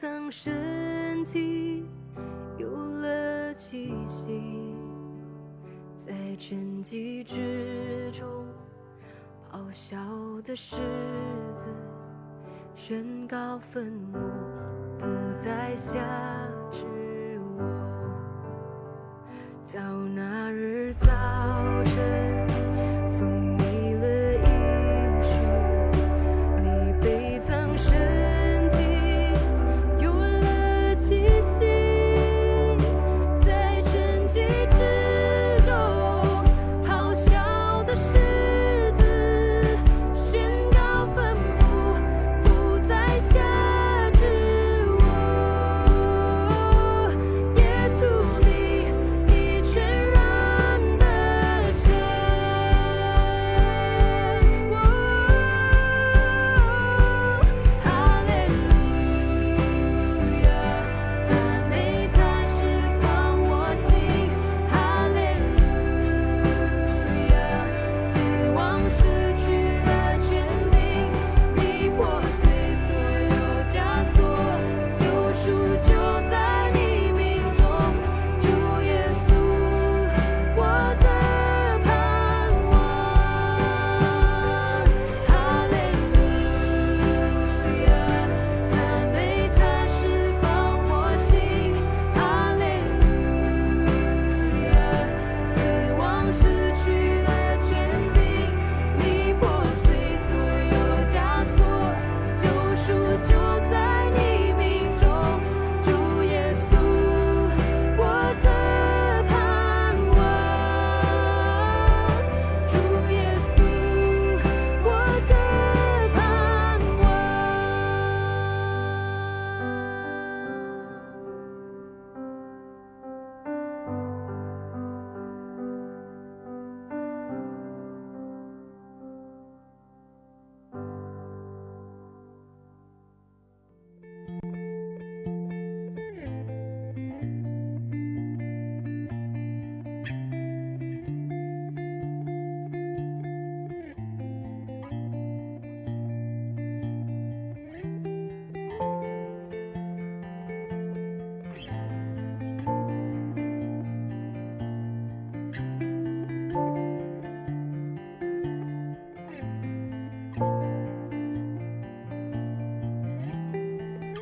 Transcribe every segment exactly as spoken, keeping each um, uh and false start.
曾身体有了气息，在沉寂之中，咆哮的狮子宣告坟墓不再辖制我。到那日早晨，风没了音讯，你被葬身体有了气息，在沉寂之中，咆哮的狮子宣告坟墓不再辖制我。耶稣，你，你全然的神。哦，哈利路亚，赞美他释放我心。哈利路亚，死亡失去了权柄，你破碎所有枷锁，救赎就在你命中。主耶稣，我的盼望。哈利路亚，赞美他释放我心。哈利路亚，死亡失去了权柄，你破碎所有枷锁，救赎就在你命中。主耶稣，我的盼望。主耶稣，我的盼望。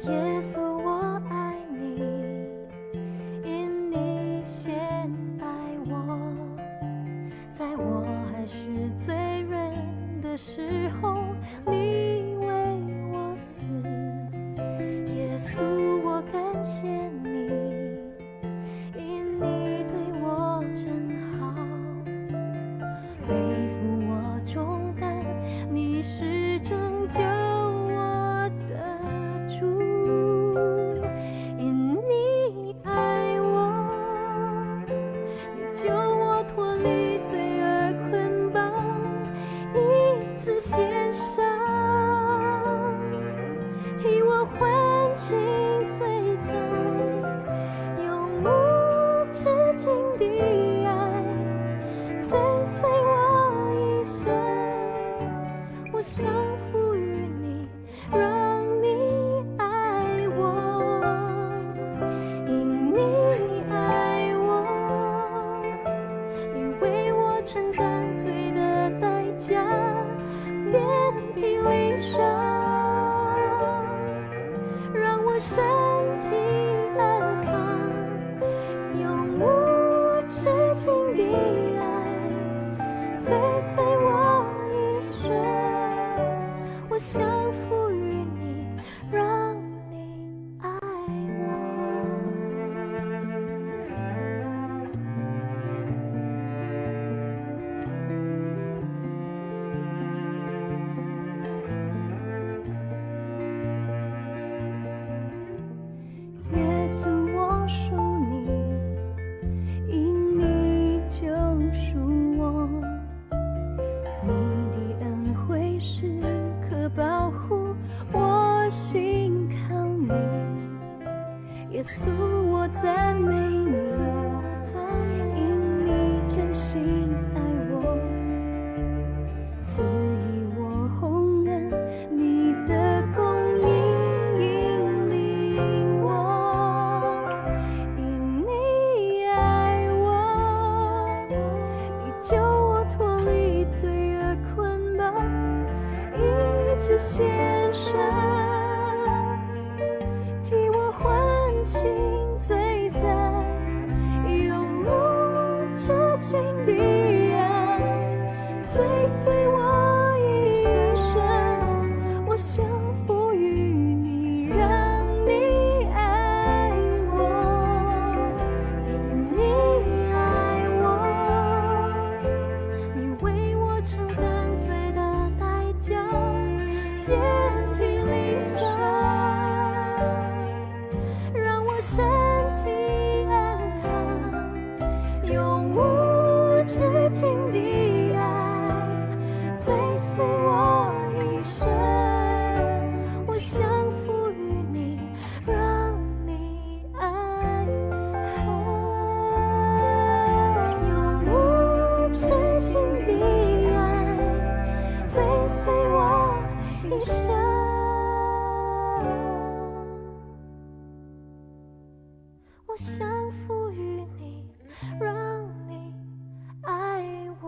耶稣，我爱你，因你先爱我，在我还是罪人的时候，你为我死。耶稣，我感谢你，因你对我真好，背负我重担，你是拯救我的主。因你爱我，你救我脱离罪恶捆绑，一次献上，替我还清罪债，用无止境的爱追随我一生。我降服于你，让你爱我，因你爱我，你为我承担罪的代价，遍体鳞伤，让我身体安康，用无止境的爱追随我一生。我降服于你，让你爱我。耶稣，我属你，因你救赎我。你的恩惠时刻保护我，信靠你。耶稣，我赞美你，因你真心爱我，赐予我洪恩，你的供应引领。的爱追随我一生，我降服于你，让你爱我，因你爱我，你为我承担罪的代价，遍体鳞伤。 让我身体安康，永无止境的爱追随我一生。我降服于你，让你安康，永无止境的爱追随我一生。 我降服于你，让你爱我。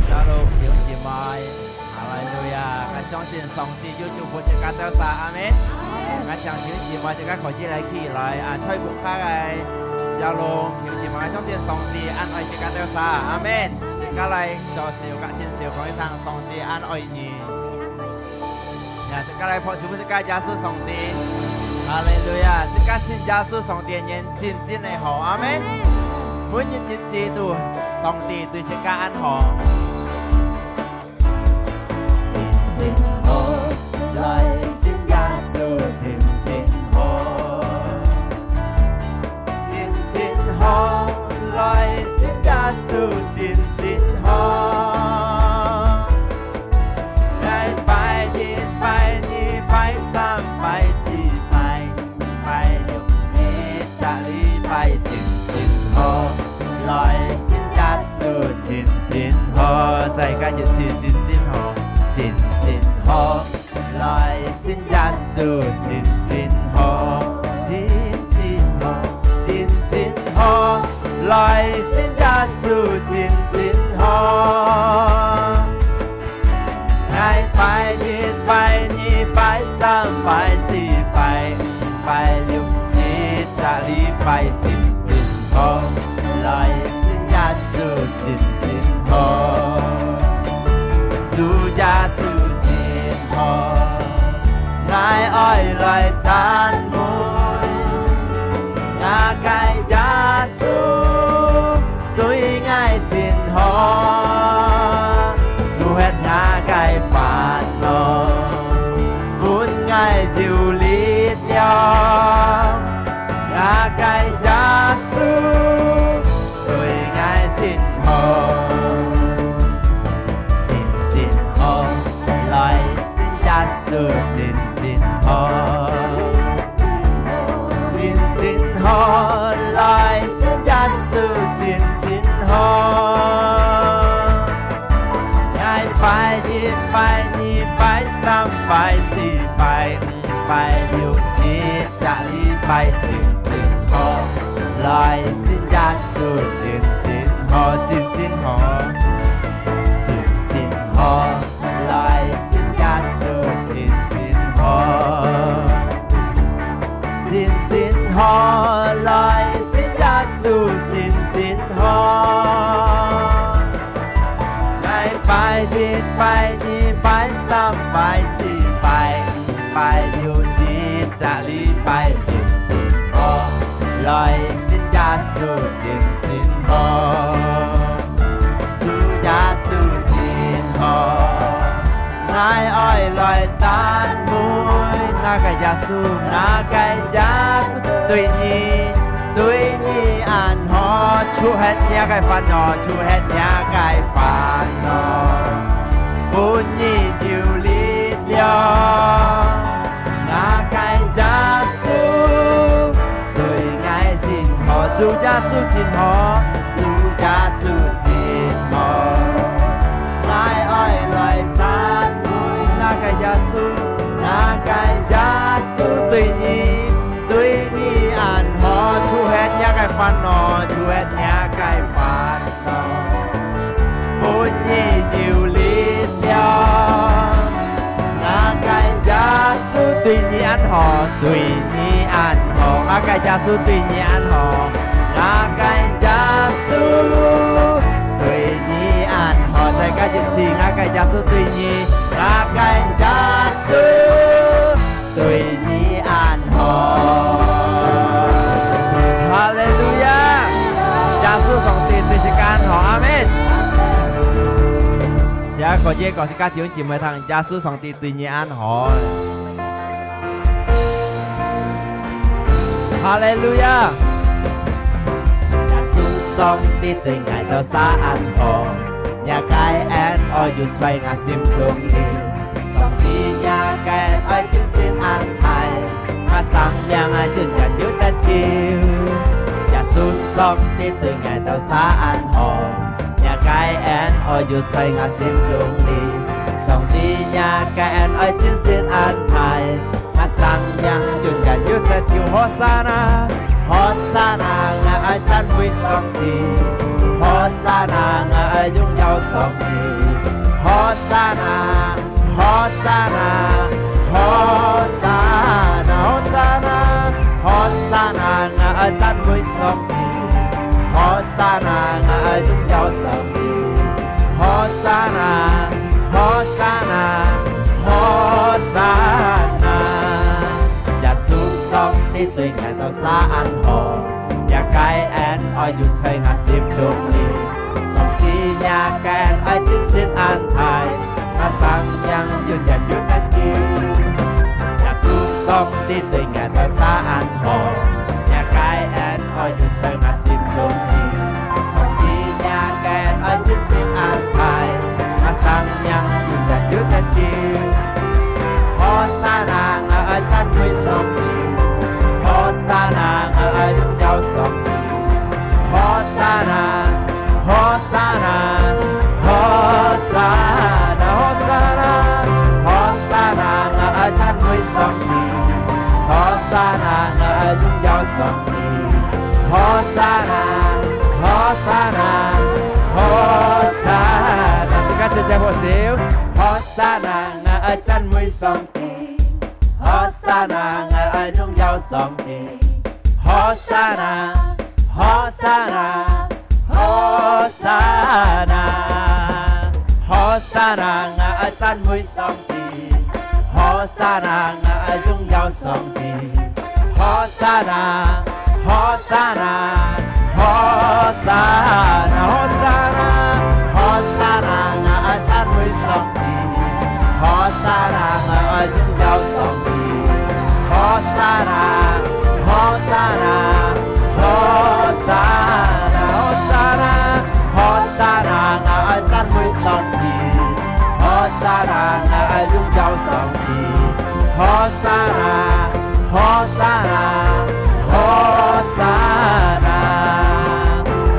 Shalom，弟兄姊妹，哈利路亞！𠊎相信上帝有祝福自家兜儕，阿門。𠊎請弟兄姊妹自家可以來起來，啊，在屋下个Shalom，弟兄姊妹，𠊎相信上帝恁愛自家兜儕，阿門。自家來做手，甲真手，講一聲，上帝恁愛你。 呀，自家來拍手分自家耶穌上帝。哈利路亞！自家信耶穌上帝个人真真个好，阿門。每日日子都上帝對自家恁好。真真好，來信耶穌真真好。真真好，來信耶穌真真好。 𠊎拜一、拜二、拜三、拜四、拜五、拜六，一隻禮拜真真好。來信耶穌真真好，再講一次，真真好，真真好。來信耶穌真真好，真真好，真真好。來信耶穌真真好。 𠊎拜一、拜二、拜三、拜四、拜五、拜六，一隻禮拜真真好。來信耶穌真真好，主耶穌真好，𠊎愛來讚美𠊎个耶穌。 對𠊎真好，除忒𠊎个煩惱，分𠊎有力量。𠊎个耶穌對𠊎真好，真真好，來信耶穌真真好。 真真好，來信耶穌真真好。𠊎拜一、拜二、拜三、拜四、拜五、拜六，一隻禮拜真真好。來信耶穌真真好，真真好，真真好。 來信耶穌真拜二、拜三、拜四、拜五、拜六，一隻禮拜真真好。來信耶穌真真好，主耶穌真好，𠊎愛來讚美𠊎个耶穌，𠊎个耶穌對你 對你恁好，除忒若个煩惱，除忒若个煩惱，分你有力量。𠊎个耶穌對𠊎真好，主耶穌真好，主耶穌真好。𠊎愛來讚美𠊎个耶穌，𠊎个耶穌對你 對你恁好，除忒若个煩惱，除忒若个煩惱，分你有力量。𠊎个耶穌對你恁好，對你恁好，𠊎个耶穌對你恁好，𠊎个耶穌對你恁好，再加一次，𠊎个耶穌對你，𠊎个耶穌 對你恁好。哈利路亞！耶穌上帝對自家恁好，阿門。自家可以講自家弟兄姊妹聽，耶穌上帝對你恁好。哈利路亞！耶穌上帝對𠊎兜儕恁好，若个恩愛又在𠊎心中裡。 上帝若个恩愛真實恁大，𠊎生命永遠有得救。耶穌上帝對𠊎兜儕恁好，若个恩愛又在𠊎心中裡。上帝若个恩愛真實恁大，𠊎生命永遠有得救。和散那，和散那，𠊎愛讚美上帝。和散那，𠊎愛榮耀上帝。和散那， 和散那，和散那，和散那，和散那，𠊎愛讚美上帝。和散那，𠊎愛榮耀上帝。和散那，和散那，和散那。耶穌上帝對𠊎兜儕恁好，若个恩愛又在𠊎心中裡。 上帝若个恩愛真實恁大，𠊎生命永遠有得救。耶穌上帝對𠊎兜儕恁好，若个恩愛又在𠊎心中裡。上帝若个恩愛真實恁大，𠊎生命永遠有得救。和散那，𠊎愛讚美上帝。和散那，𠊎愛榮耀上帝。 和散那，和散那，和散那，和散那，和散那，𠊎愛讚美上帝。和散那，𠊎愛榮耀上帝。和散那，和散那，和散那。自家齊齊拍手。和散那，𠊎愛讚美上帝。和散那，𠊎愛榮耀上帝。 和散那，和散那，和散那，和散那，𠊎愛讚美上帝。和散那，𠊎愛榮耀上帝。和散那，和散那，和散那，和散那，和散那，𠊎愛讚美上帝。 和散那，𠊎愛榮耀上帝。和散那，和散那，和散那，和散那，和散那，𠊎愛讚美上帝。和散那，𠊎愛榮耀上帝。和散那，和散那，和散那，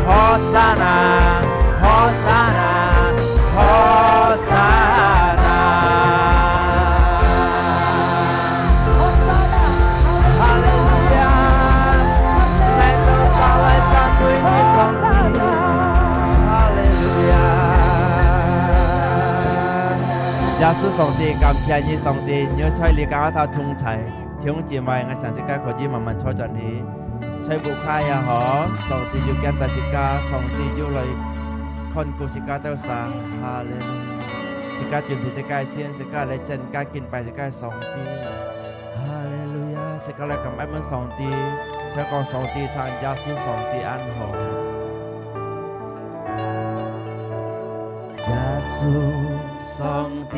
和散那，和散那。 和散那！哈利路亞！來，兜儕來讚美你，上帝！哈利路亞！耶穌上帝，感謝你，上帝，你在這个𠊎兜同在。 弟兄姊妹，𠊎請自家可以慢慢坐轉去。在屋下也好，上帝有揀到自家，上帝有來看顧自家兜儕。哈利路亞！自家準備自家个心，自家來真个敬拜自家个上帝。哈利路亞！自家來感恩問上帝，就講上帝聽，耶穌上帝恁好。耶穌上帝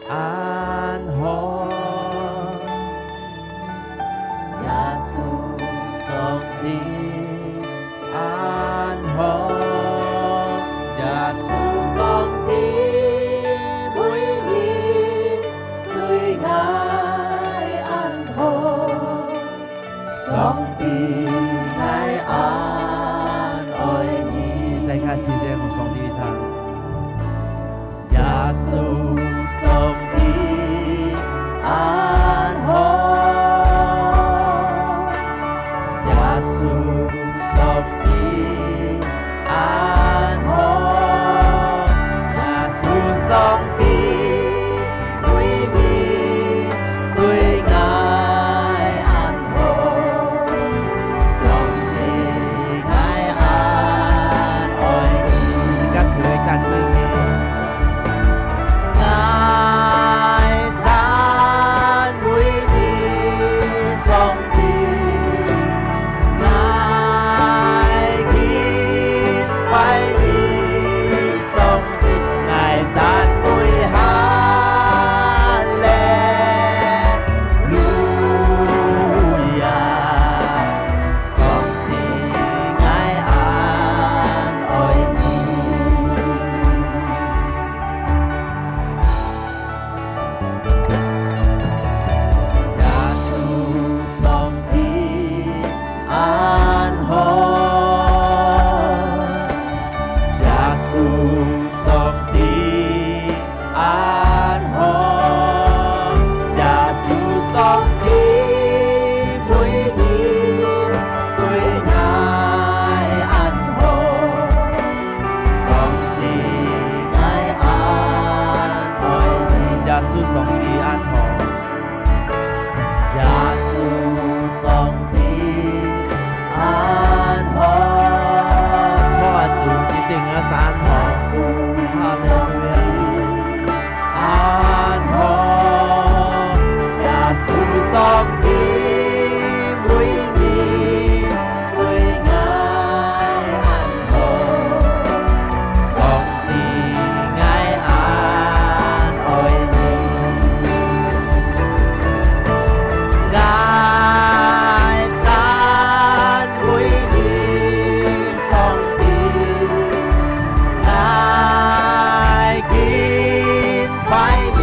恁好。耶穌上帝恁好，耶穌上帝每日對𠊎恁好。 上帝，𠊎恁愛你。再一下，齊聲向上帝聽。耶穌上帝恁好，耶穌上帝 恁好，耶穌上帝為你對𠊎恁好，上帝，𠊎恁愛你。自家就會感恩你。 𠊎讚美你，上帝，𠊎敬拜你，上帝，𠊎讚美，哈利路亞，上帝，𠊎恁愛你。 耶穌上帝恁好，耶穌上帝恁好，耶穌上帝每日對𠊎恁好。 上帝，𠊎恁愛你。耶穌上帝恁好。耶穌上帝恁好。主啊，主，你對𠊎恁好。哈利路亞。 恁好，耶穌上帝為你對𠊎恁好，上帝，𠊎恁愛你。𠊎讚美你，上帝。 𠊎敬拜你，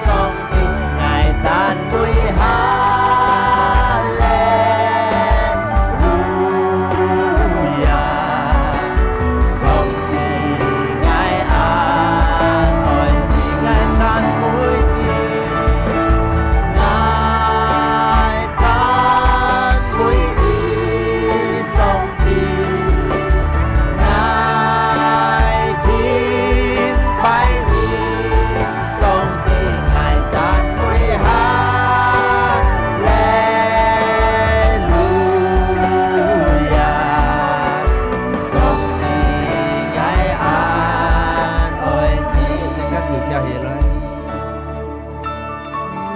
上帝，𠊎讚美，哈利路亞。上帝，𠊎恁愛你，𠊎讚美你，𠊎讚美你，上 帝，𠊎敬拜你，上帝，𠊎讚美，哈利路亞。上帝，𠊎恁愛你。自家手擎起來。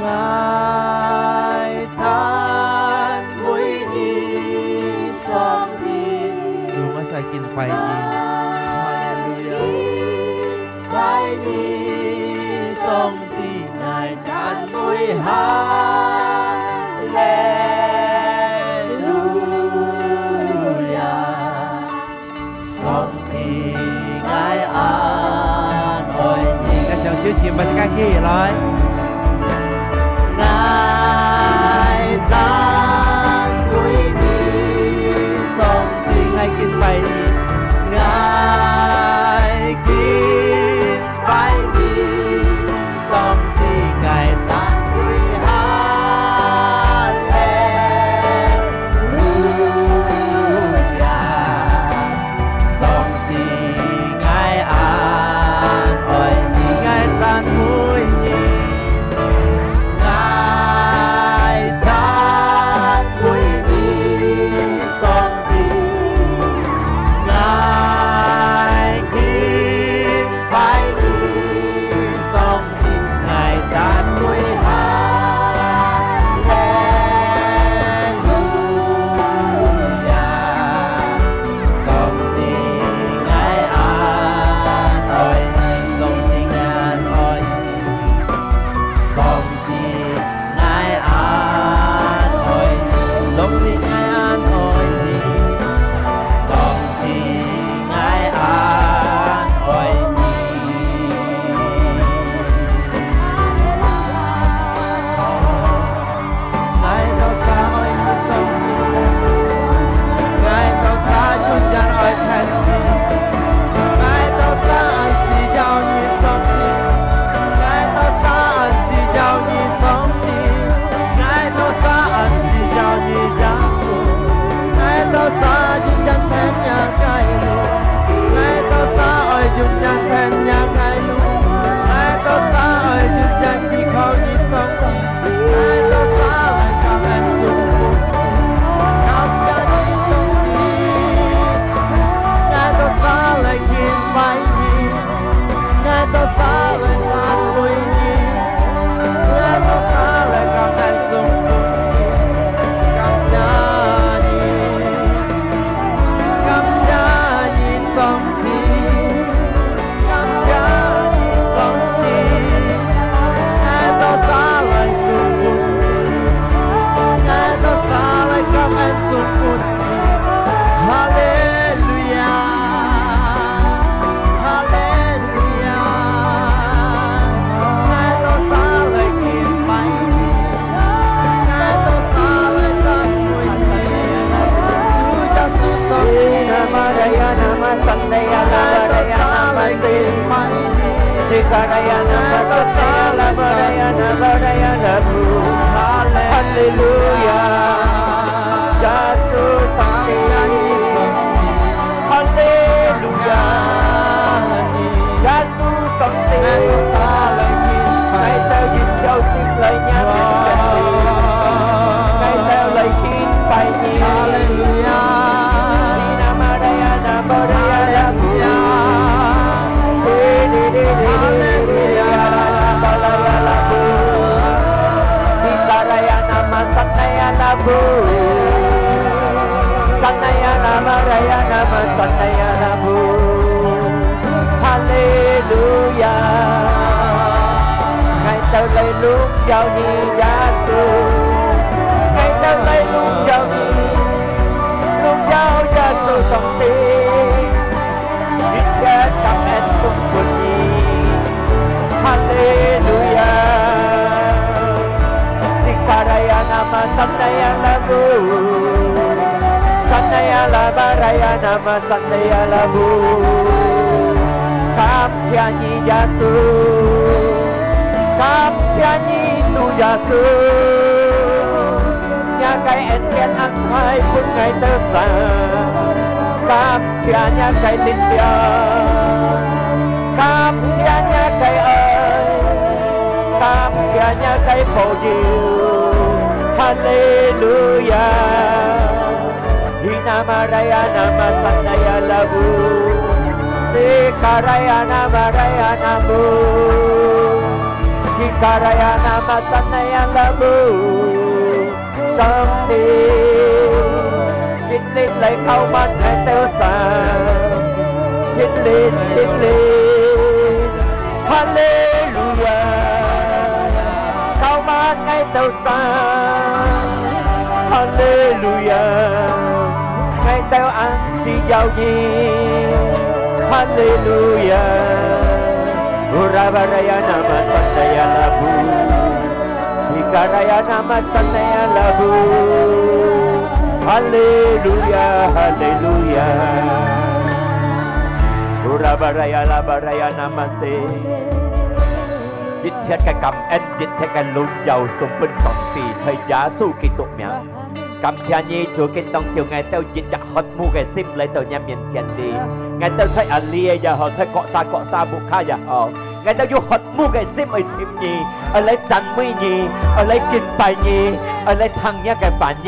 𠊎讚美你，上帝。主，𠊎在敬拜你。哈利路亞。拜你，上帝，𠊎讚美，哈利路亞。 上帝，𠊎恁愛你。𠊎將手擎，把自家企起來。𠊎讚美你，上帝，𠊎敬拜你。𠊎敬拜你， 上帝，𠊎讚美，哈利路亞。上帝，𠊎恁愛你，𠊎讚美你。Sikarayana masatayana barayana barayana bu. Haleluya. Yesus Tuhan. Haleluya. Yesus Tuhan. Ngai tau yin yau sik lai nyan. Ngai tau lai yin pai nyi. Haleluya. Hina marayana barayana bu. Haleluya. Ngai tau lai lung yau Ni Yesu. Ngai tau lai lung yau Ni. Lung yau Yesu Song Ti. Yin-hian kâm-en kûng pûn Ni. Haleluya. Sikarayana masatayana bu. Satayana barayana masatayana bu. Kâm-siang Ni Yesu. Kâm-siang Ni Yesu. Ngiâ ke en-tién an-thai pûn ngài têu sâng. Kâm-siang Ngiâ ke lit-liang. Kâm-siang Ngiâ ke oi. Kâm-siang Ngiâ ke fò-yù. Haleluya. Hina marayana masatayana bu. Sikarayana marayana bu. Sikarayana masatayana bu. Song Ti, Sîn-Lìn lai kau-mat ngài têu sâng. Sîn-Lìn, Sîn-Lìn. Haleluya. Kau-mat ngài têu sâng. Haleluya. Ngài têu an 需要你。哈利路亞。Urabarayana masatayana bu. Sikarayana masatayana bu. Haleluya, haleluya. Urabarayana barayana masi. 一切个感恩，一切个榮耀送分上帝，在耶穌基督名。 感謝你，主，今當晝𠊎兜一隻渴慕个心來到你面前哩。𠊎兜在阿里也好，在各儕各儕屋下也好，𠊎兜有渴慕个心愛尋你，愛來讚美你，愛來敬拜你，愛來聽你个話語。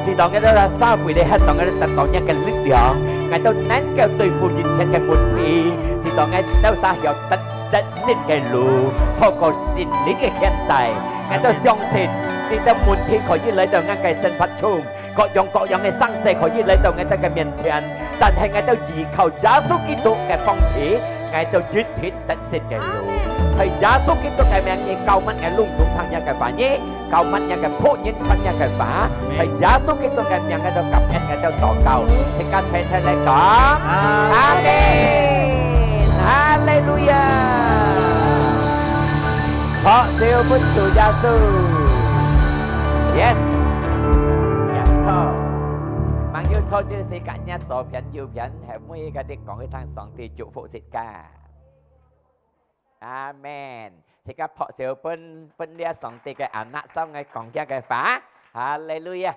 使到𠊎兜儕會哩，使到𠊎兜得到你个力量，𠊎兜能夠對付一切个問題。使到𠊎兜儕曉得得勝个路，透過聖靈个牽帶。 𠊎兜相信，這兜問題可以來到𠊎个生活中，各樣各樣个生事可以來到𠊎兜个面前，但係𠊎兜依靠耶穌基督个方式，𠊎兜一定得勝个路。在耶穌基督个名，你膏抹𠊎攏總聽你个話語，膏抹你个僕人傳你个話，在耶穌基督个名，𠊎兜感恩，𠊎兜禱告，大家齊齊來講，阿門。哈利路亞。 拍手分主耶穌。Yes。沒錯。朋友坐就係，跟你左片右片，係每一個地方去聽上帝祝福自家。阿門。自家拍手分，分這上帝个anak上來講佢个話。哈利路亞。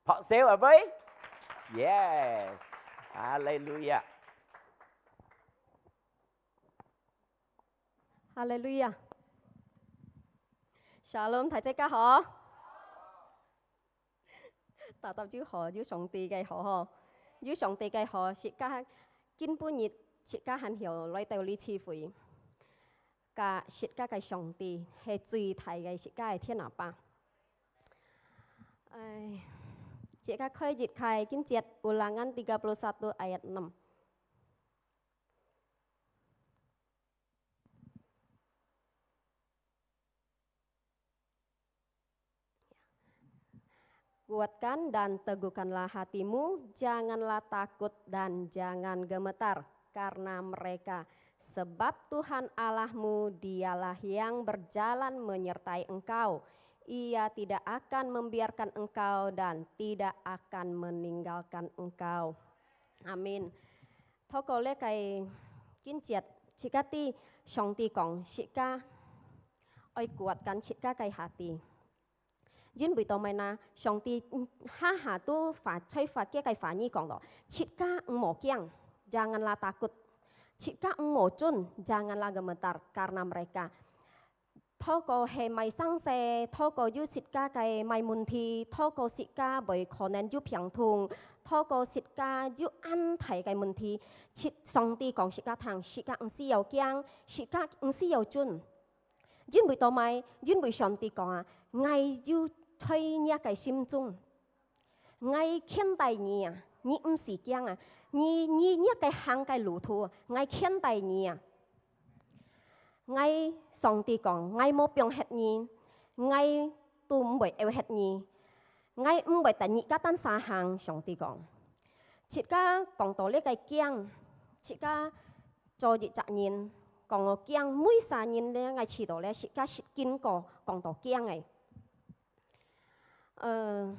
拍手，阿妹。Yes。哈利路亞。哈利路亞。Shalom，大家好。大家就好，有上帝个好吼，有上帝个好，自家今晡日自家還曉來到這聚會，甲自家个上帝係最大个自家个天阿爸。 Ay, cek ka khôi jit khai, kin cek Ulangan tiga puluh satu ayat enam. Kuatkan dan teguhkanlah hatimu, janganlah takut dan jangan gemetar karena mereka, sebab Tuhan Allahmu, Dialah yang berjalan menyertai engkau. Ia tidak akan membiarkan engkau dan tidak akan meninggalkan engkau. Amin. Thô kô lê cài 經節，自家知上帝講，自家愛顧緊自家个下地。因為做麼个呢？上帝，嗯，下下都發，在發佢个話語講咯，自家毋好驚，janganlah takut。自家毋好顫，janganlah gemetar karena mereka。透過係麼个生事，透過有自家个麼个問題，透過自家會可能有病痛，透過自家有恁大个問題，自，上帝講自家聽，自家毋需要驚，自家毋需要顫。因為做麼个？因為上帝講啊，𠊎有在若个心中。𠊎牽帶你啊，你毋使驚啊，你，你，你个行个路途，𠊎牽帶你啊。𠊎，上帝講，𠊎無放忒你，𠊎都毋會丟忒你，𠊎毋會等你个單儕行，上帝講。自家講到這个驚，自家做一隻人，講到驚，每儕人咧，𠊎試到咧，自家識經過講到驚个。 呃，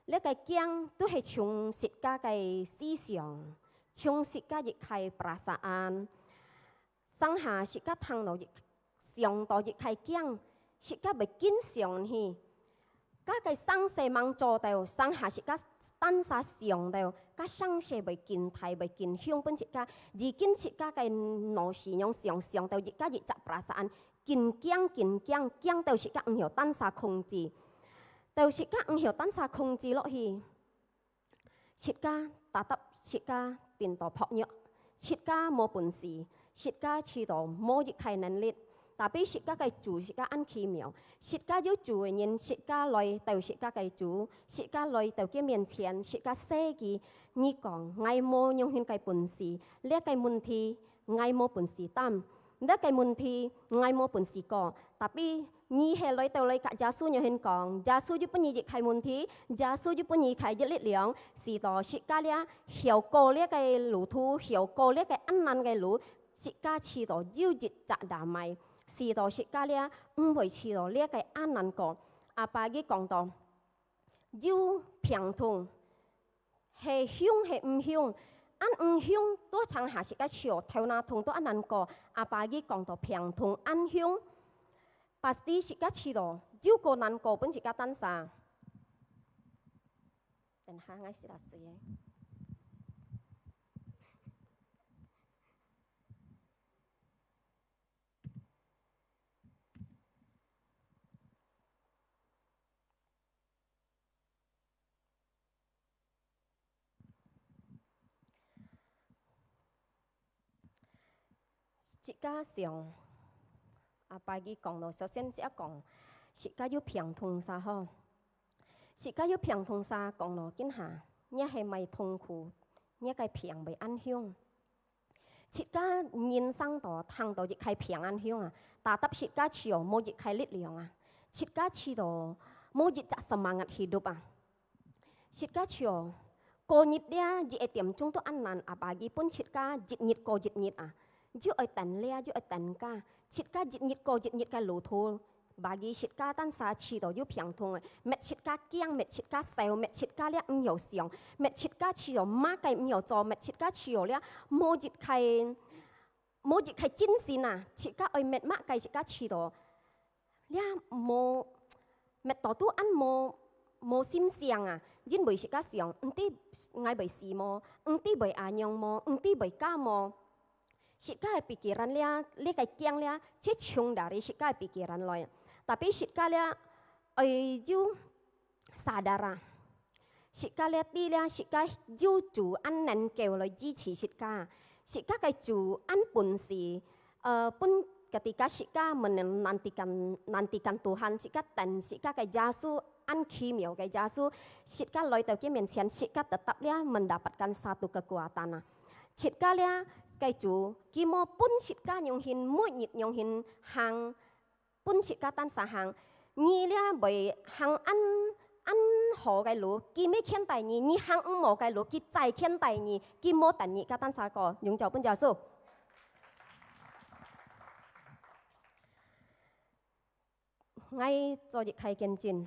這个驚都係從自家个思想，從自家一个perasaan，成下自家聽到一，想到一个驚，自家會緊想去。該个生事吂做到，成下自家單儕想到，該生事會緊大，會緊凶分自家，已經自家个腦屎樣想，想到自家一隻perasaan， 緊驚緊驚，驚到自家毋曉單儕控制，到自家毋曉單儕控制落去，自家tetap自家顛倒薄弱，自家無本事，自家試到無一个能力。Tapi自家个主，自家恁奇妙，自家有主个人，自家來到自家个主，自家來到佢面前，自家謝佢，你講，𠊎無仰形个本事，這个問題， 𠊎無本事擔，這个問題，𠊎無本事過。Tapi你係來到來佮耶穌仰形講，耶穌有分你一个問題，耶穌有分你一个力量，使到自家這曉過這个路途，曉過這个恁難个路，自家試到有一隻damai，使到自家這毋會試到這个恁難過。Apalagi講到，有病痛， 係凶係毋凶，恁毋凶，都成下自家愁，頭那痛都恁難過，apalagi講到病痛恁凶，pasti自家試到，有過難過分自家單儕。等下，𠊎試下水个。 自家想，apalagi講咯，首先自家講，自家有病痛儕吼。自家有病痛儕講咯，今下，若係麼个痛苦，若个病會恁凶。 自家人生到聽到一个病恁凶啊，tetap自家就無一个力量啊，自家就無一隻semangat hidup啊。自家就過日這一个點鐘都恁難，apalagi分自家一日過一日啊，又愛等這，又愛等該，自家一日過一日个路途， Bagi自家單儕試到有病痛个，搣自家驚，搣自家愁，搣自家這毋曉想，搣自家試到麼个毋曉做，搣自家試到這無一个，無一个精神啊！自家愛搣麼个自家試到，這無，搣到都恁無，無心想啊！因為自家想，毋知𠊎會死無？毋知會恁樣無？毋知會假無？ 自家个pikiran這，這个驚這，就從dari自家个pikiran來。Tapi自家這，愛有sadar啊。自家這知這，自家有主恁能夠來支持自家。自家个主恁本事，呃，分ketika自家menantikan, nantikan Tuhan，自家等自家个耶穌，恁奇妙个耶穌，自家來到佢面前，自家tetap這mendapatkan satu kekuatan啊。 自家這个主，佢無分自家仰形，每日仰形行，分自家單儕行。你這會行恁，恁好个路，佢乜牽帶你；你行毋好个路，佢再牽帶你，佢無等你个單儕過，榮耀分耶穌。 𠊎做一个見證。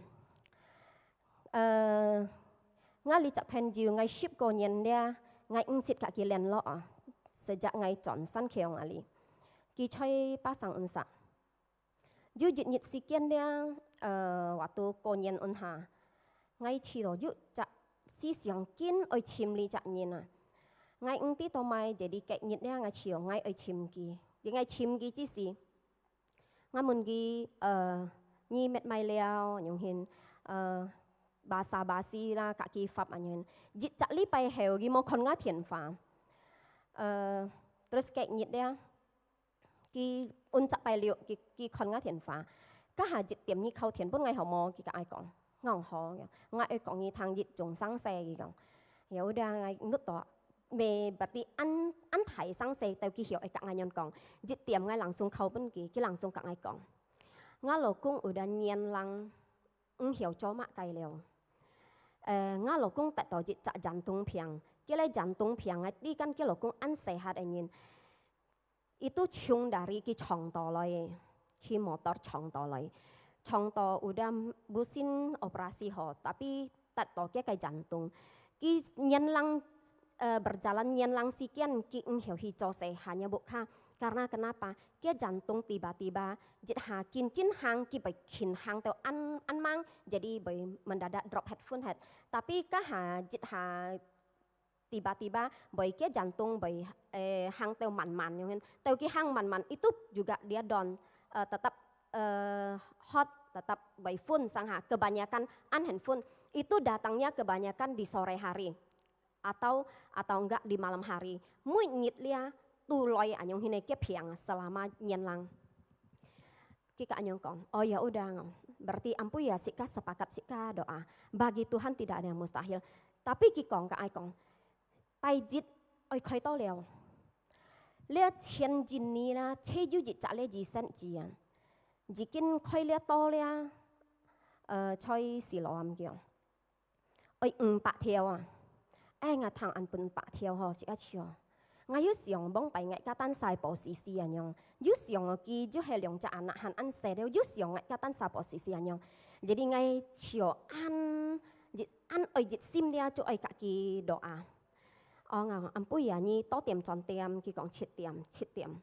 呃，𠊎這隻朋友，𠊎十過年了，𠊎毋識佮佢聯絡啊。sejak ngai轉山口啊哩，佢在巴生恩沙。有一日時間了，呃，waktu過年恩下，ngai試著有隻思想緊愛尋這隻人啊。Ngai毋知做麼个，jadi該日了，ngai試著ngai愛尋佢。Di ngai尋佢之時， Ngai問佢，呃，你乜麼个了，恁樣形，呃，basa-basi啦，佮佢發恁樣形。一隻禮拜後，佢無看𠊎電話。呃，terus該日了，佢恩隻拜六，佢，佢看𠊎電話。該下一點你敲電分𠊎好無？佢佮𠊎講，𠊎講好，𠊎愛講你聽一種生事，佢講。Ya udah，𠊎nút到，mê berarti恁，恁大生事，到佢曉愛佮𠊎樣講。一點𠊎langsung敲分佢，佢langsung佮𠊎講。 𠊎老公udah年零，毋曉做麼个了。呃，𠊎老公得到一隻jantung病，佢个jantung病，𠊎知講佢老公恁sehat个人，itu從dari佢撞倒來，騎motor撞倒來，撞到udah無sin operasi好，tapi得到佢个jantung。佢年零，呃，berjalan年零時間，佢毋曉去做事，hanya屋下。Karena kenapa？佢jantung tiba-tiba一下緊緊行，佢會緊行到恁，恁猛，jadi會mendadak drop head分head。Tapi該下一下tiba-tiba，會佢jantung會，呃，行到慢慢樣，到佢行慢慢，itu juga dia down，呃，tetap，呃，hot，tetap會昏，sang下kebanyakan恁形昏，itu datangnya kebanyakan di sore hari。 atau，atau enggak di malam hari。每日了，都來恁樣形个佢病selama年零。佢佮恁樣講，oh ya udah，berarti ampuya sika sepakat sika doa。Bagi Tuhan tidak ada yang mustahil。Tapi佢講佮𠊎講，拜一愛開刀了。這前一年啦，就有一隻个醫生知啊，已經開了刀了，呃，在Siloam叫。 愛五百條啊。哎，𠊎聽恁分百條吼，是啊笑。𠊎又想，往擺𠊎个單儕posisi恁樣，又想哦，佢又係兩隻anak還恁細了，又想𠊎个單儕posisi恁樣。Jadi𠊎就恁，一，恁愛一心了，就愛佮佢doa。哦，𠊎講，ampuya，你多點轉點，佢講七點，七點。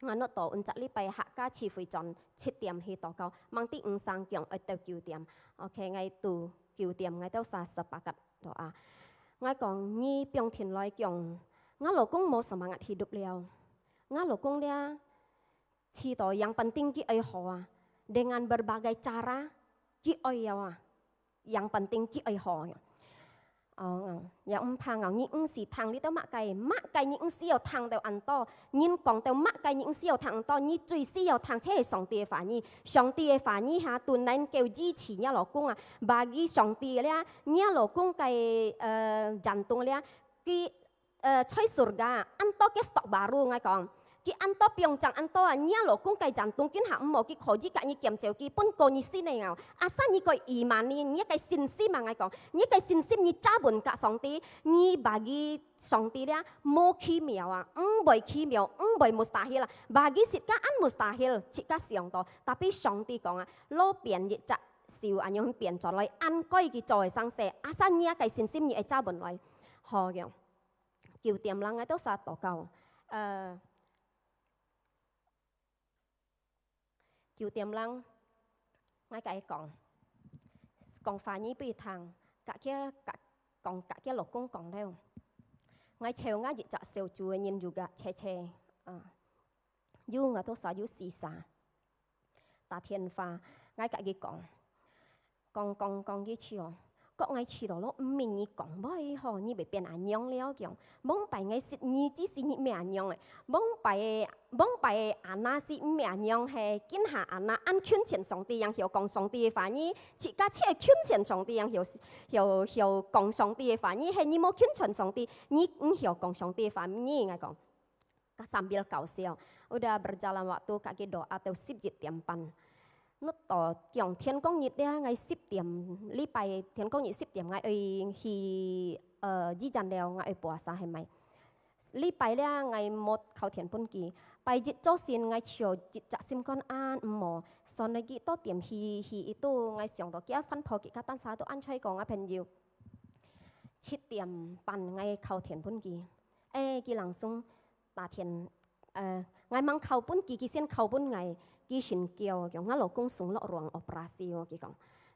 𠊎nút到恩隻禮拜客家聚會轉七點去禱告，吂知五聲講愛到九點。OK，𠊎到九點，𠊎到儕sepakat doa。𠊎講，你放定來講，𠊎老公無semangat hidup了。𠊎老公了，試到yang penting佢愛好啊，dengan berbagai cara佢愛了啊。 Yang penting佢愛好。哦，也毋怕哦，你毋使聽這兜麼个，麼个你毋需要聽到恁多，人講到麼个你毋需要聽恁多，你最需要聽就係上帝个話語。上帝个話語哈，都能夠醫治若老公啊。Bagi上帝了，若老公个，呃，jantung了，佢 呃，在surga，恁多个stok baru，𠊎講，佢恁多放正恁多啊，若老公个jantung今下毋好，佢可以佮你減少，佢分過你先个哦。Asal你个iman，你，你个信心啊，𠊎講，你个信心你加穩佮上帝，你bagi上帝了，無奇妙啊，毋會奇妙，毋會mustahil啊。Bagi自家恁mustahil，自家想到，tapi上帝講啊，路邊一隻手恁樣變轉來，恁該佢做个生事，asal你个信心你會加穩來，好个。 九點零𠊎到儕禱告。呃，九點零，𠊎佮佢講，講話語分佢聽，佮佢，佮，講，佮佢老公講了。𠊎尋𠊎一隻小組个人juga，姐姐，啊，有𠊎到儕有四儕。 打電話，𠊎佮佢講，講講講佢笑，講𠊎試到咯，毋明你講話吼，你會變恁樣了講。往擺𠊎識你之時你毋係恁樣个，往擺个，往擺个Ana係毋係恁樣，係今下Ana恁近前上帝，樣曉講上帝个話語，自家就係近前上帝，樣曉，曉，曉講上帝个話語，係你無近前上帝，你毋曉講上帝个話語，𠊎講。 Sambil搞笑，udah berjalan waktu，佮佢doa到十一點半。Nút到講天光日了，𠊎十點，禮拜天光日十點，𠊎愛去，呃，醫院了，𠊎愛puasa係無？禮拜了，𠊎無敲電分佢。拜一朝晨，𠊎就一隻心肝恁毋好，所以佢到店去，去itu，𠊎想到佢个飯婆，佢个單儕都恁衰過𠊎朋友。七點半，𠊎敲電分佢，欸，佢langsung 那天，呃，𠊎吂敲分佢，佢先敲分𠊎，佢先噭，講，𠊎老公送落ruang operasi哦，佢講，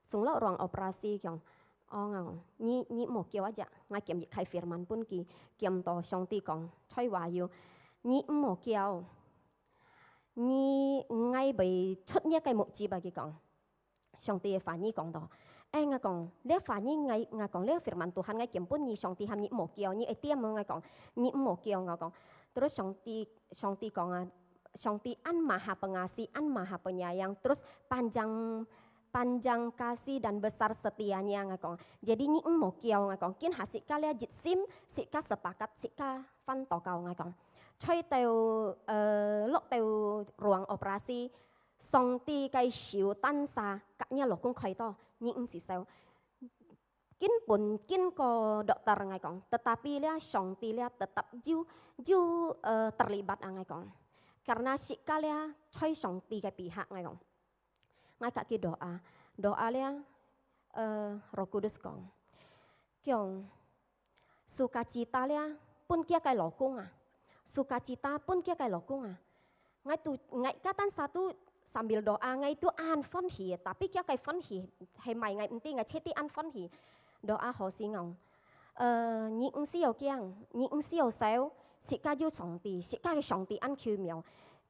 送落ruang operasi，講，哦，𠊎講，你，你莫噭啊，這，𠊎撿一塊firman分佢，撿到上帝講，在話有，你莫噭，你，𠊎會出你个目汁啊，佢講。 上帝个話語講到，哎，𠊎講，這話語𠊎，𠊎講，這firman Tuhan𠊎撿分你，上帝喊你莫噭，你會點無？𠊎講，你莫噭，𠊎講。Terus上帝，上帝講啊，上帝恁maha pengasih，恁maha penyayang，terus panjang，panjang kasih dan besar setianya，𠊎講。Jadi你莫噭，𠊎講，今下自家這一心，自家sepakat，自家翻禱告，𠊎講。在到，呃，落到ruang operasi， 上帝个手單儕甲若老公開刀，你毋使愁。根本經過dokter，𠊎講，tetapi這上帝這tetap有，有，呃，terlibat啊，𠊎講。Karena自家這在上帝个pihak，𠊎講。𠊎甲佢doa，doa這，呃，Roh Kudus講，講， Sukacita這分厥个老公啊，sukacita分厥个老公啊。𠊎都，𠊎katang satu sambil doa，𠊎都恁歡喜，tapi厥个歡喜係麼个𠊎毋知，𠊎自家恁歡喜。Doa好時講，呃，你毋使要驚，你毋使要愁，自家有上帝，自家个上帝恁奇妙。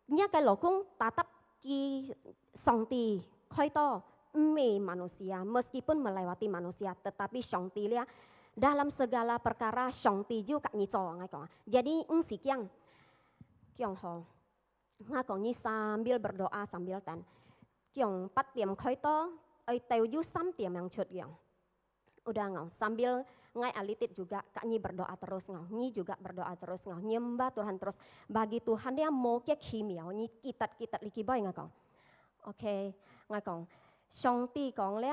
若个老公tetap佢上帝開刀，毋係manusia，meskipun melewati manusia，tetapi上帝這，dalam segala perkara上帝有甲你做，𠊎講啊。Jadi毋使驚，講好。𠊎講你sambil berdoa sambil等，講八點開刀，愛到有三點樣出樣。 Udah ngau, sambil ngai alitit juga, kak nyi berdoa terus ngau, nyi juga berdoa terus ngau, nyembah Tuhan terus. Bagi Tuhan dia mo kia kimiau, nyi kitat-kitat liki bai ngakong. Oke, ngakong. 上帝講咧，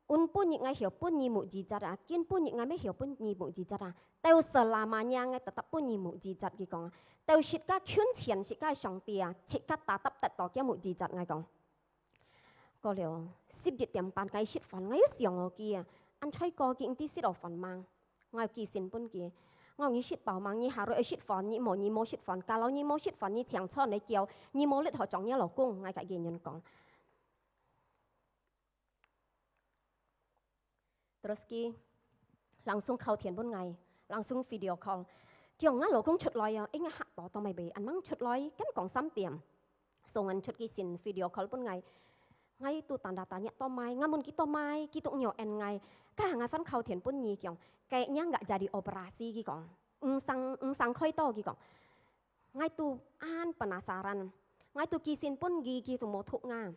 阮本日𠊎曉分你mukjizat啊，今本日𠊎乜曉分你mukjizat啊，到selamanya𠊎tetap分你mukjizat，佢講啊。到自家近前自家上帝啊，自家tetap得到佢mukjizat，𠊎講。 過了，十一點半，𠊎食飯，𠊎又想哦佢啊，恁在過佢毋知食到飯吂。𠊎寄信分佢，𠊎講你食飽吂？你下晝愛食飯，你無，你無食飯，kalau你無食飯，你請餐來叫，你無力好做若老公，𠊎甲佢人講。 Terus佢langsung敲電分𠊎，langsung video call。佢講𠊎老公出來啊，應該嚇到，到尾尾，恁吂出來，kan講三點。送人出去先video call分𠊎。𠊎都tanda tanya到尾，𠊎問佢到尾，佢都有應𠊎。Kah𠊎翻敲電分你，佢講，kayaknya nggak jadi operasi，佢講，毋生，毋生開刀，佢講。𠊎都恁penasaran，𠊎都寄信分佢，佢都無覆𠊎。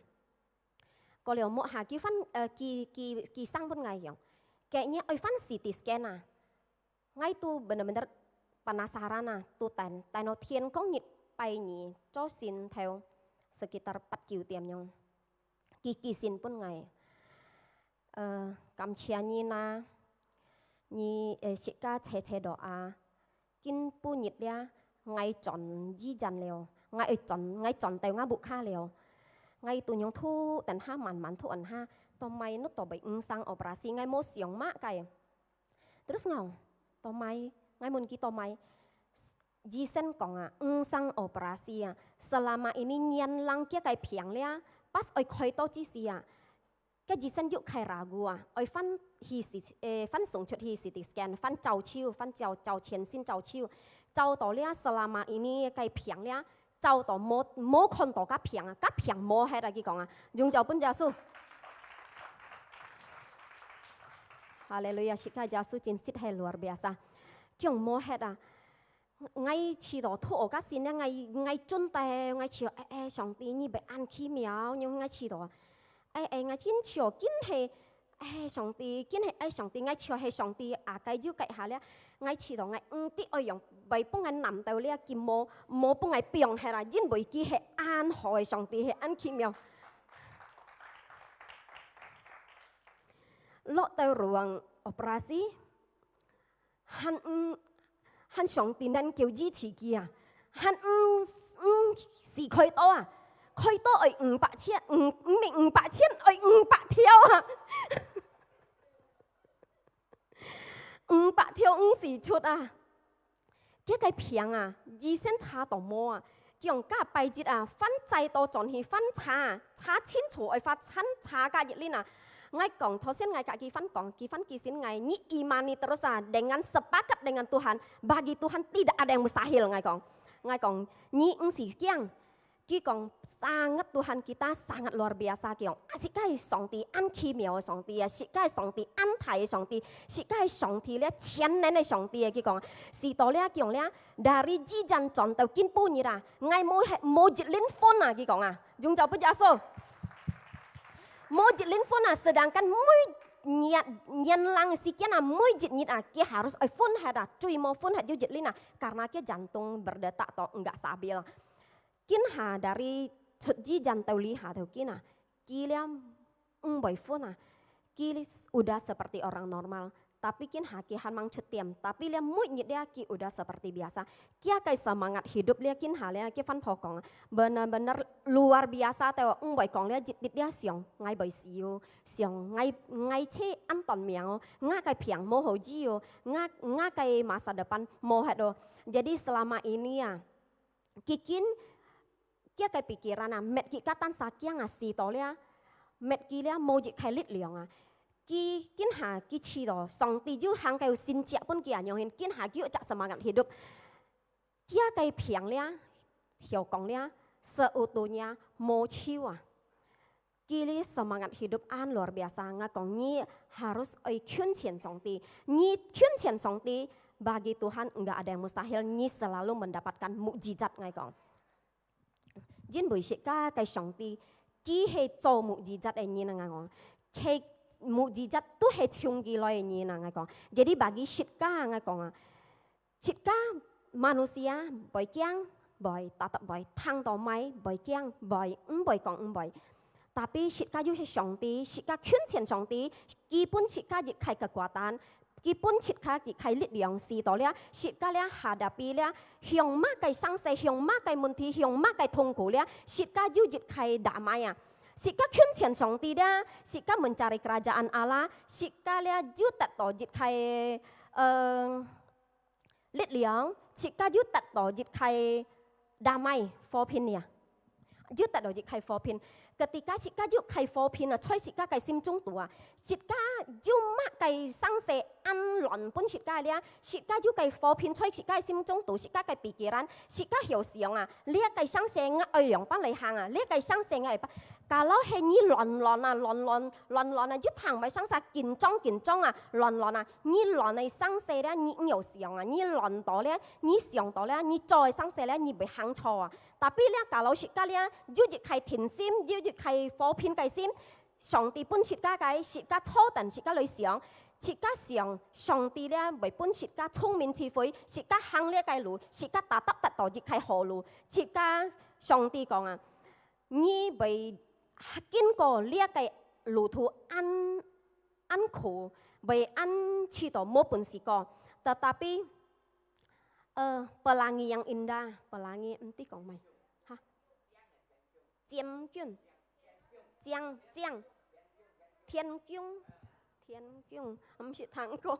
過了，無下，佢翻，呃，佢，佢，佢sang分𠊎用。Kayaknya愛翻C T scan啊。𠊎都bener-bener penasaran啊，都等，等到天光日拜二朝晨頭，sekitar八九點樣。佢寄信分𠊎。呃，感謝你啊，你，呃，自家齊齊doa。 今晡日咧，𠊎轉醫院了，𠊎愛轉，𠊎轉到吾屋下了。𠊎都樣拖等下，慢慢拖等下，到尾hnut到尾毋生operasi，𠊎無想麼个。Terus ngau，到尾，𠊎問佢到尾，醫生講啊，毋生operasi啊，selama ini年零佢个病咧，pas愛開刀之時啊， 該醫生又開ragu啊，愛翻去C，誒，翻送出去C T scan，翻照手，翻照，照全身照手，照到咧selama ini該病咧，照到無，無看到該病啊，該病無忒啊，佢講啊，榮耀分耶穌。哈利路亞，是該耶穌真實係luar biasa，講無忒啊。 𠊎試著，突然間，𠊎，𠊎真个，𠊎試著，哎，哎，上帝，你會恁奇妙，𠊎試著。哎，哎，𠊎真試著，真係，哎，上帝，真係，哎，上帝，𠊎試著係上帝啊，該就該下了。𠊎試著，𠊎毋知愛用，會分𠊎難到了，佢無，無分𠊎放忒啦，因為佢係恁好个上帝，係恁奇妙。落到ruang operasi， 還毋，還上帝能夠醫治佢啊，還毋，毋使開刀啊，開刀愛五百千，毋，毋係五百千，愛五百條啊，五百條毋使出啊。佢个病啊，醫生查到無啊，佢講隔拜一啊，翻再到轉去翻查啊，查清楚愛發餐查隔一輪啊。𠊎講，頭先𠊎甲佢翻講，佢翻佢先𠊎，你imani terus啊，dengan sepakat dengan Tuhan, bagi Tuhan tidak ada yang mustahil，𠊎講。𠊎講，你毋使驚。佢講，sangat Tuhan kita sangat luar biasa，佢講，啊，係个上帝恁奇妙个上帝啊，係个上帝恁大个上帝，係个上帝咧全能个上帝啊，佢講，係到咧，佢講咧， Dari Jijan轉到今晡日啊，𠊎無係，無一輪昏啊，佢講啊，榮耀分耶穌。無一輪昏啊，sedangkan每日，年零時間啊，每一日啊，佢harus愛昏忒啊，最無昏忒有一輪啊，karena佢jantung berdetak都毋stabil。今下dari出Jijan到這下頭今啊，佢咧 毋會昏啊，佢udah seperti orang normal。Tapi今下佢還吂出店，tapi咧每日咧佢udah seperti biasa。佢个semangat hidup咧今下咧，佢番婆講啊，benar-benar luar biasa，都毋會講咧一日咧想𠊎會死哦，想𠊎，𠊎這恁短命哦，𠊎个病無好醫哦，𠊎，𠊎个masa depan無忒哦。Jadi selama ini啊，佢今 佢个pikiran啊，搣佢个單儕驚啊，死到咧，搣佢咧無一个力量啊。佢今下佢試到上帝有行个神蹟分佢啊，樣形今下佢有隻semangat hidup。佢个病咧，曉講咧，seutuhnya無愁啊。佢哩semangat hidup恁luar biasa，𠊎講你harus愛近前上帝，你近前上帝，bagi Tuhan enggak ada yang mustahil，你selalu mendapatkan mukjizat，𠊎講。 因為自家个上帝，佢係做mukjizat个人啊，𠊎講，係mukjizat都係從佢來个人啊，𠊎講。Jadi bagi自家，𠊎講啊，自家manusia會驚，會tetap會聽到mai，會驚，會毋會講毋會。Tapi自家有係上帝，自家近前上帝，佢分自家一个kekuatan， 佢分自家一个力量，使到了，自家了hadapi了，向麼个生死，向麼个問題，向麼个痛苦了，自家有一个damai啊。自家近前上帝了，自家mencari kerajaan Allah，自家了有得到一个，呃，力量，自家有得到一个damai和平了。 有得到一个和平。Ketika自家有个和平啊，在自家个心中肚啊，自家有麼个生死恁亂分自家了，自家有个和平在自家个心中肚，自家个pikiran，自家曉想啊，這个生死𠊎愛仰般來行啊，這个生死𠊎愛辦。Kalau係你亂亂啊，亂亂，亂亂啊，有聽mai生死緊張緊張啊，亂亂啊，你亂个生死了，你毋曉想啊，你亂到了，你想到了，你做个生死了，你會行錯啊。 Tapi了，kalau自家了，有一个定心，有一个和平个心，上帝分自家个，自家坐等自家來想，自家想，上帝了會分自家聰明智慧，自家行這个路，自家tetap得到一个好路。自家上帝講啊，你會經過這个路途恁，恁苦，會恁試到無本事過。Tetapi，呃，pelangi yang indah，pelangi毋知講mai，哈？ 將軍，將，將，天弓，天弓，毋識聽過。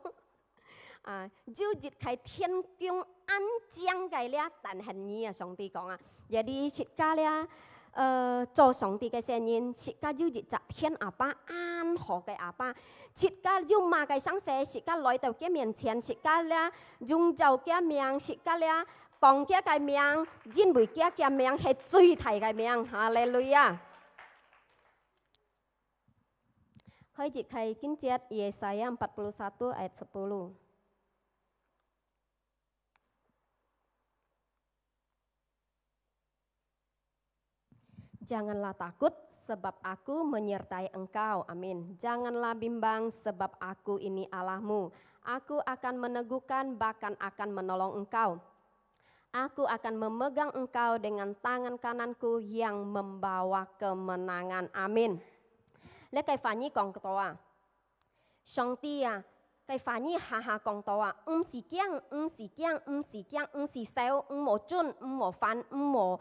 啊，有一个天弓恁將个了，等候你啊，上帝講啊。Jadi自家了，呃，做上帝个細人，自家有一隻天阿爸，恁好个阿爸。自家有麼个生死，自家來到佢面前，自家了，榮耀佢名，自家了， 講佢个名，因為佢个名係最大个名。哈利路亞！開一个經節，Yesaya empat puluh satu ayat sepuluh. Janganlah takut, sebab Aku menyertai engkau. Amin. Janganlah bimbang, sebab Aku ini Allahmu. Aku akan meneguhkan, bahkan akan menolong engkau. Aku akan memegang engkau dengan tangan kanan-Ku yang membawa kemenangan. Amin. 這个翻譯講到啊， 上帝啊，个話語下下講到啊，毋使驚，毋使驚，毋使驚，毋使愁，毋好顫，毋好煩，毋好，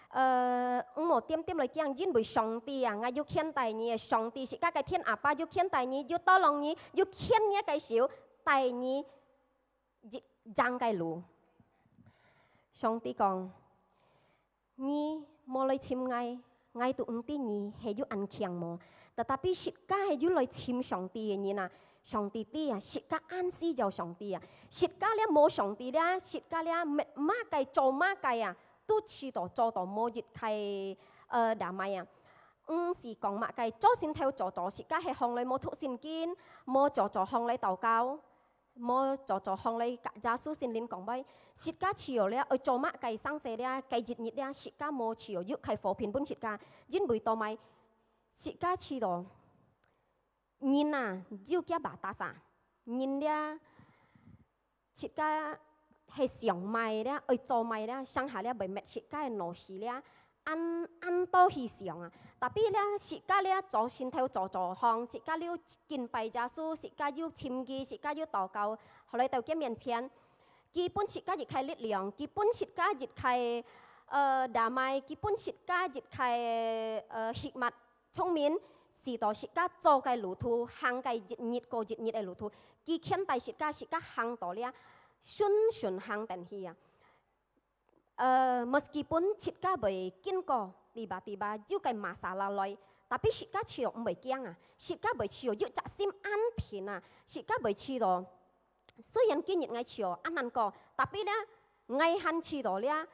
呃，毋好點點來驚，因為上帝啊，𠊎有牽帶你，上帝自家个天阿爸有牽帶你，有tolong你，有牽你个手，帶你一，正个路。上帝講：「你無來尋𠊎，𠊎都毋知你係有恁強無。」Tetapi自家係有來尋上帝个人啊，上帝知啊，自家恁需要上帝啊。自家這無上帝這，自家這乜麼个做麼个啊，都試著做到無一个，呃，damai啊。毋使講麼个，做神頭做到，自家係向來無讀聖經，無做做向來禱告，無做做向來甲耶穌聖靈講話，自家試著這愛做麼个生事這，該一日這，自家無試著有个和平分自家，因為做麼个，自家試著人啊，有佢batas啊，人這，自家係想麼个這，愛做麼个這，成下這會搣自家个腦屎這，恁，恁多去想啊。Tapi這，自家這做神頭做做項，自家有敬拜耶穌，自家有尋佢，自家有禱告，後來到佢面前，佢分自家一个力量，佢分自家一个，呃，damai，佢分自家一个，呃，hikmat，聰明，使到自家做个路途，行个一日過一日个路途，佢牽帶自家，自家行到這，順順行等去啊。呃，meskipun自家會經過tiba-tiba有个masalah來，tapi自家試著毋會驚啊，自家會試著有隻心安定啊，自家會試著，雖然今日𠊎試著恁難過，tapi這，𠊎還試著這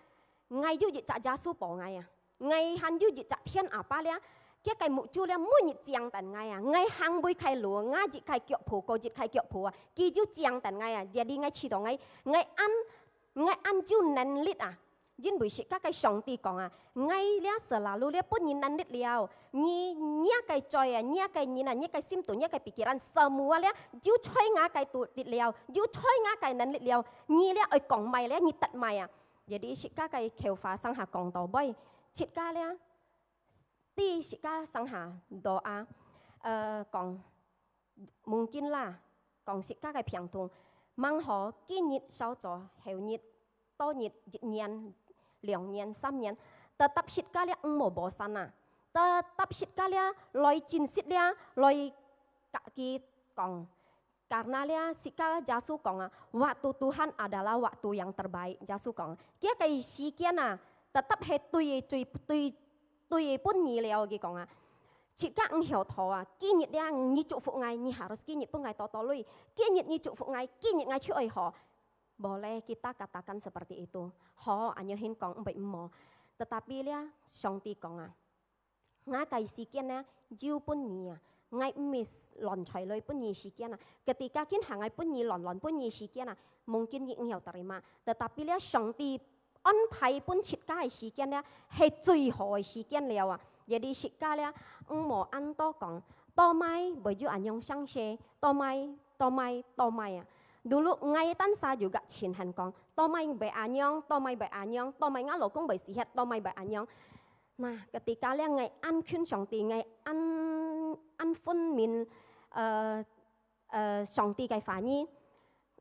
，𠊎有一隻耶穌保𠊎啊，𠊎還有一隻天阿爸這，佢个目珠這每日正等𠊎啊，𠊎行每个路，𠊎一个腳步過一个腳步啊，佢就正等𠊎啊，jadi𠊎試著𠊎，𠊎恁 𠊎恁有能力啊，因為自家个上帝講啊，𠊎這selalu這分你能力了，你，你个嘴啊，你个人啊，你个心肚，你个pikiran，semua這，有在𠊎个肚裡了，有在𠊎个能力了，你這愛講麼个這，你得麼个啊。Jadi自家个口話成下講到尾，自家這，知自家成下doa，呃，講，mungkin啦，講自家个病痛，吂好今日少做，後日、多日、一年、兩年、三年，tetap自家這毋好bosan啊，tetap自家這來真實這來甲佢講。Karena這自家耶穌講啊，waktu Tuhan adalah waktu yang terbaik。耶穌講，佢个時間啊，tetap係對个最對對个分你了，佢講啊。自家毋曉討啊，今日這你祝福𠊎，你harus今日分𠊎多多鐳。今日你祝福𠊎，今日𠊎就愛好。Boleh kita katakan seperti itu。好，恁樣形講毋會毋好。Tetapi這上帝講啊，𠊎个時間呢，有分你啊，𠊎毋係亂在來分你時間啊。Ketika今下𠊎分你亂亂分你時間啊，mungkin你毋曉terima。Tetapi這上帝安排分自家个時間呢，係最好个時間了啊。Jadi自家這，毋好恁多講，做麼个會有恁樣生事，做麼个，做麼个，做麼个啊。Dulu𠊎單儕juga盡恨講，做麼个會恁樣，做麼个會恁樣，做麼个吾老公會死忒，做麼个會恁樣。Nah，ketika這𠊎恁近上帝，𠊎恁，恁分明，呃，呃，上帝个話語，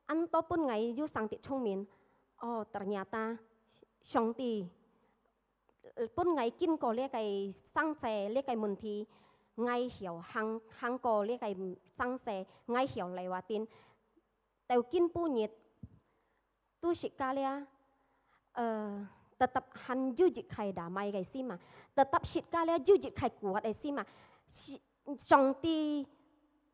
恁多分𠊎有生得聰明。哦，ternyata上帝，呃，分𠊎經過這个生事，這个問題，𠊎曉行，行過這个生事，𠊎曉lewatin。到今晡日，都自家這，呃，tetap還有一个damai个心啊，tetap自家這有一个kuat个心啊。Si-，上帝，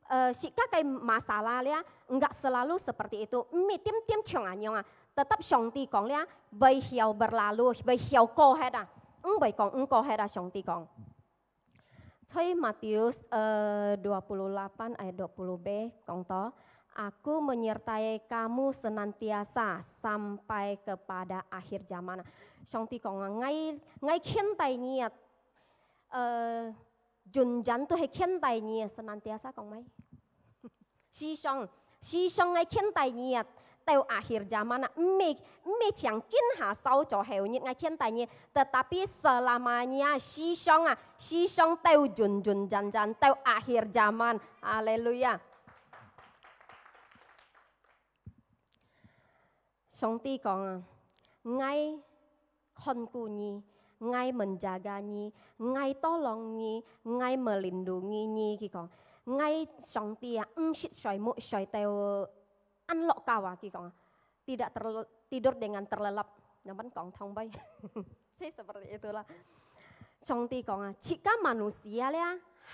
呃，自家个masalah這，enggak selalu seperti itu，毋係點點像恁樣啊。Tetap上帝講這，會曉berlalu，會曉過忒啊，毋會講毋過忒啊，上帝講。在Matius，呃，dua puluh delapan ayat dua puluh b講到，Aku menyertai kamu senantiasa sampai kepada akhir zaman。上帝講啊，𠊎，𠊎牽帶你啊，呃，永遠都係牽帶你啊，senantiasa講麼个？ 時常，時常个牽帶你啊，到akhir zaman啊，毋係，毋係像今下少做後日个牽帶你，tetapi selamanya，時常啊，時常到永永遠遠，到akhir zaman。哈利路亞！上帝講啊，𠊎看顧你，𠊎menjaga你，𠊎tolong你，𠊎melindungi你。佢講，𠊎上帝啊，毋識睡目睡到恁落覺啊，佢講啊，tidak ter-，tidur dengan terlelap。Nyaman kong thong bai. Saya seperti itulah. 上帝講啊，自家manusia這，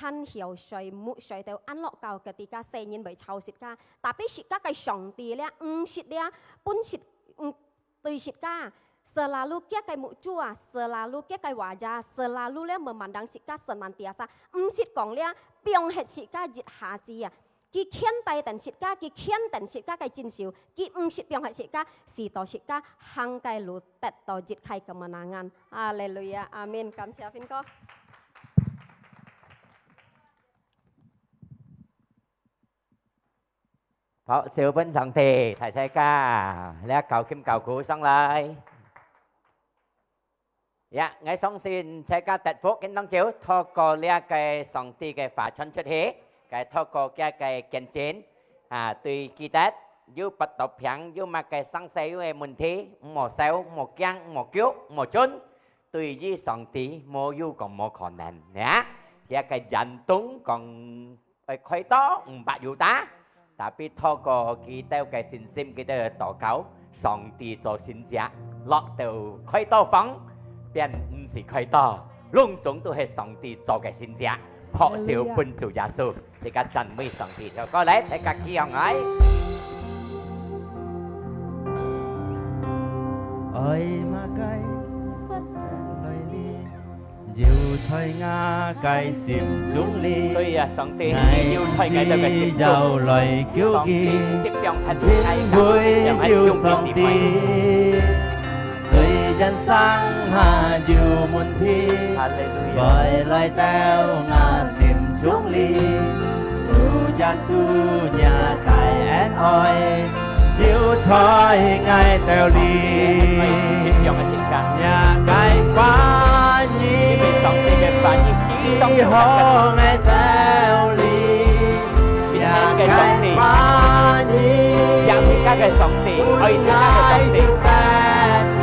還曉睡目睡到安樂覺，ketika細人會吵自家。Tapi自家个上帝這，毋識這，本識，嗯，對自家，selalu佢个目珠啊，selalu佢个wajah，selalu這memandang自家senantiasa，毋識講這，放忒自家一下子啊。 佢牽帶等自家，佢牽等自家个進修，佢毋識放忒自家，使到自家行个路得到一个kemenangan。哈利路亞，阿門。感謝Vin哥。好，手分上帝，大家，這高興高鼓上來。 呀，𠊎相信自家得福个當中，透過這个上帝个話傳出去，該透過佢个見證，啊，對佢兜有發到病，有麼个生死有个問題，毋好愁，毋好驚，毋好噭，毋好顫，對於上帝無有講無可能，呀，佢个行動講 愛開刀，毋怕有打，tapi透過佢兜个信心，佢兜个禱告，上帝做神蹟，落到開刀房，變毋使開刀，攏總都係上帝做个神蹟，拍手分主耶穌，大家讚美上帝。跳過來，大家起䟘來。愛麼个發生來哩？ 有在𠊎个心中哩。對呀，上帝，你有在𠊎兜个心中。上帝，因為有上帝，雖然生活有問題，哈利路亞。會來到𠊎心中哩。主耶穌若个恩愛， 有在𠊎兜哩。若个話語，因為上帝个話語，佢當有能力。若个話語，聽自家个上帝，愛自家个上帝，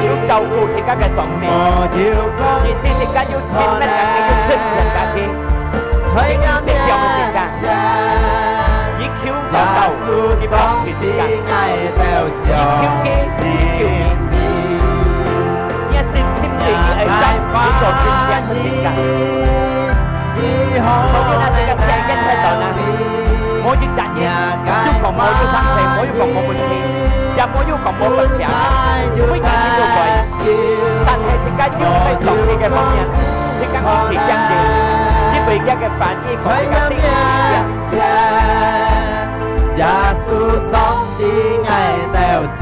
有照顧自家个上帝，意思自家有聽，自家有聽，自家聽。 在𠊎面前，一口禱告，一口祈禱，一口祈求你。若信心對你而講，你做神蹟个神蹟。所以呢，這个世間太大啦，無一隻人，有講無有生死，無有講無問題，也無有講無分別，每個人都會。 但係自家有在上帝个方面，自家毋係驚佢，因為佢个話語講自家聽。耶穌上帝，𠊎兜相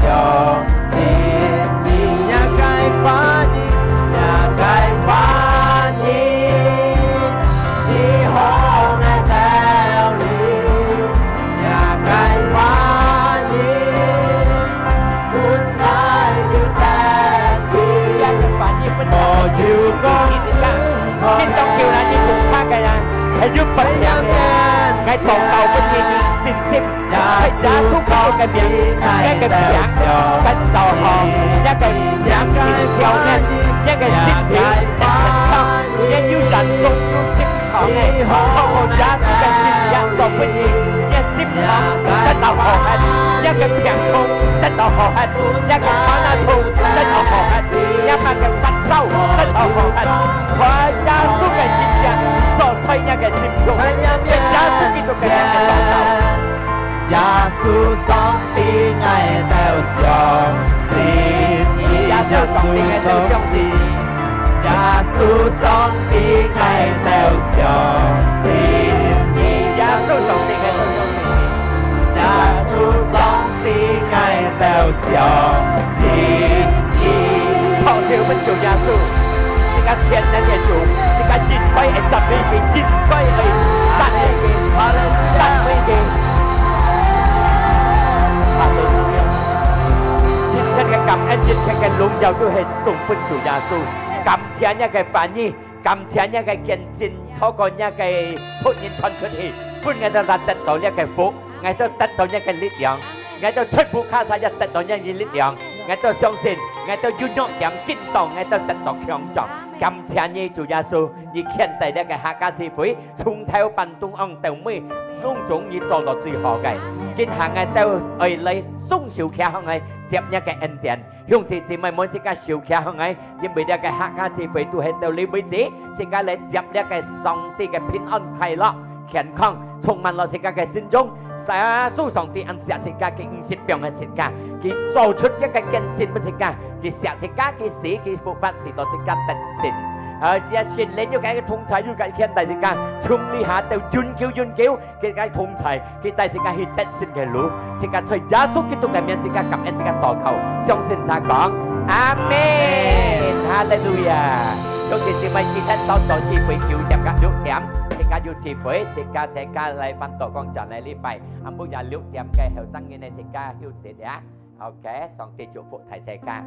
信你，若个話語，若个話語，你好，𠊎兜哩，若个話語。 分𠊎有得救，無有講，天上求啦，你共下个呀，係有分別个。𠊎禱告分你有信心，在耶穌基督个名，若个病得到好，若个病得調整，若个身體得健康，若有人工有病。 好个，透過耶穌个神蹟做分你，若心腸得到好忒，若个病痛得到好忒，若个頭那痛得到好忒，若麼个發燒得到好忒，靠耶穌个神蹟做在若个心中，在耶穌基督个名个禱告。 耶穌上帝，𠊎兜相信你。耶穌上帝，𠊎兜相信你。耶穌上帝，𠊎兜相信你。耶穌上帝，𠊎兜相信你。耶穌上帝，𠊎兜相信你。好，請我們主耶穌。 自家全能个主，自家應該會讚美佢，應該會讚美佢，讚美佢。哈利路亞！一切个感恩，一切个榮耀都係送分主耶穌。感謝若个話語，感謝若个見證，透過若个僕人傳出去，分𠊎兜得到若个福，𠊎兜得到若个力量。，𠊎兜全部卡啥也得到你个力量。𠊎兜相信，𠊎兜有弱點，今到𠊎兜得到強壯。感謝你，主耶穌，你牽帶這个客家聚會，從頭辦到往到尾，攏總你做到最好个。今下𠊎兜愛來雙手擎䟘來接你个恩典。 兄弟姊妹們，自家手擎䟘來，因為這个客家聚會都係到這為止，自家來接這个上帝个平安、快樂、健康，充滿了自家个心中。耶穌上帝恁惜自家，佢毋識放个自家，佢做出一个見證分自家，佢惜自家，佢死，佢復活，使到自家得勝。而且聖靈有个同在，有个牽帶自家，從這下到永久永久， 佢个同在，佢帶自家去得勝个路，自家在耶穌基督个名，自家感恩，自家禱告，相信儕講，阿門。哈利路亞！兄弟姊妹，今天早上聚會九點到六點，自家有聚會，自家自家來翻到講講來禮拜，暗晡夜六點个後生人呢，自家休息呀。OK，上帝祝福大自家。